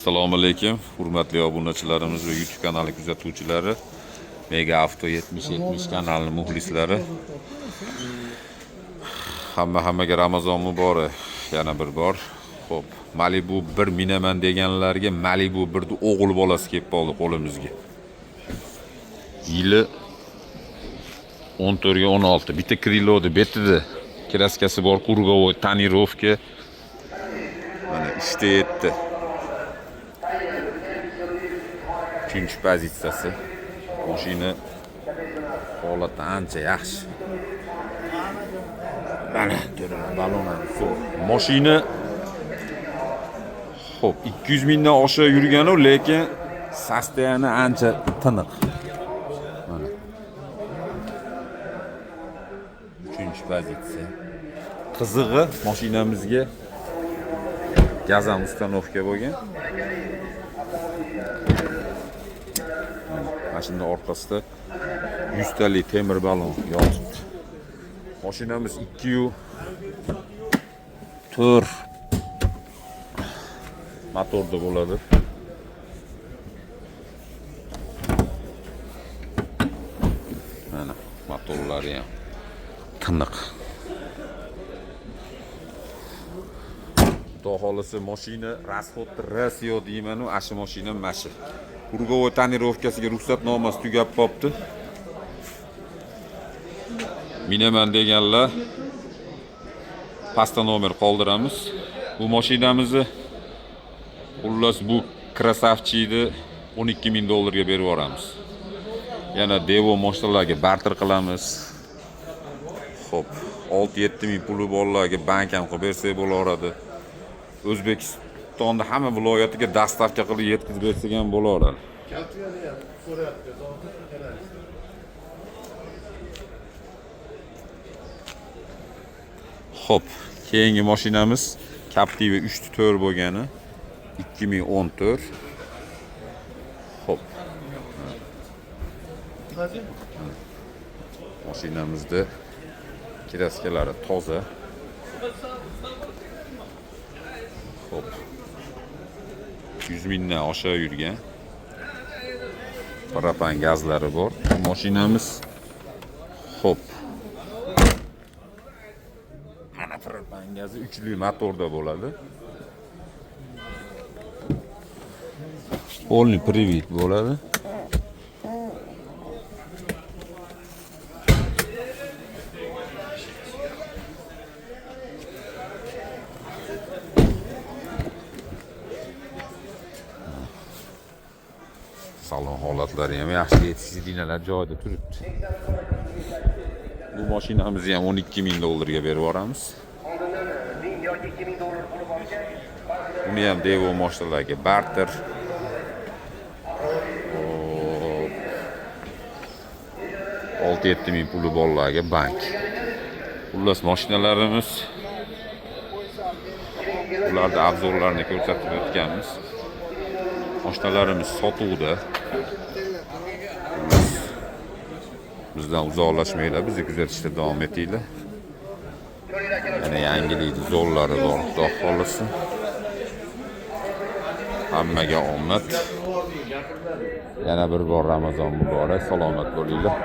Assalomu alaykum, hurmatli obunachilarimiz va YouTube kanali kuzatuvchilari, Mega Avto 7070 kanalining muxlislari. Hammaga Ramazon muborak yana bir bor. Xo'p, Malibu 1 minaman deganlarga Malibu 1 o'g'il bolasi kelib qoldi qo'limizga. Yili 14 ga 16. Bitta krilodi betida kraskasi bor, круговой тонировка. Mana 3 ta 7. Uchinchi pozitsiyasi. Mashina holati ancha yaxshi. Mana ko'rinadi, balon ham zo'r. Mashina xo'p, 200 mingdan oshiq yurgan u, lekin состояние ancha tiniq. Mana. Uchinchi pozitsiya. Qizig'i mashinamizga gaz ham установка bo'lgan. Mashina orqasida 100 talik temir balon yotibdi. Mashinamiz 2.4 motorda bo'ladi. Mana motorlari ham tiniq. Xudo xohlasa mashina расход Rossiya deyman-u, ashu mashina mashi. Круговой тонировка siga ruxsatnomasi tugab qopti. Minaman deganlar pastda nomer qoldiramiz. Bu mashinamizni xullas bu красавчик ni 12 ming dollarga berib yuboramiz. Yana Devo mashinalarga barter qilamiz. Xo'p, 6-7 ming puli borlarga bank ham qilib bersak bo'laveradi. O'zbekistonda hamma viloyatiga доставка qilib yetkazib bersak ham bo'laveradi. Xo'p, keyingi mashinamiz Captiva 3.4 bo'lgani 2014. Xo'p. Mashinamizda kraskalari toza. Xo'p. 100 mingdan oshiq yurgan. Propan gazlari bor. Bu mashinamiz xo'p. Mana propan gazi 3li motorda bo'ladi. Полный привод bo'ladi. Salon holatlari ham yaxshi, сиденья lar joyida turibdi. Bu mashinamizni ham 12 ming dollarga berib yuboramiz. Uni ham Devo mashinalarga barter. Hop. 6-7 ming puli borlarga bank. Xullas mashinalarimiz ularda обзор larini ko'rsatib o'tganmiz. Mashinalarimiz sotuvda. Xullas bizdan uzoqlashmanglar, bizni kuzatishda davom etinglar. Yana yangilik zo'rlari bor, xudo xohlasa. Hammaga omad. Yana bir bor Ramazon muborak, salomat bo'linglar.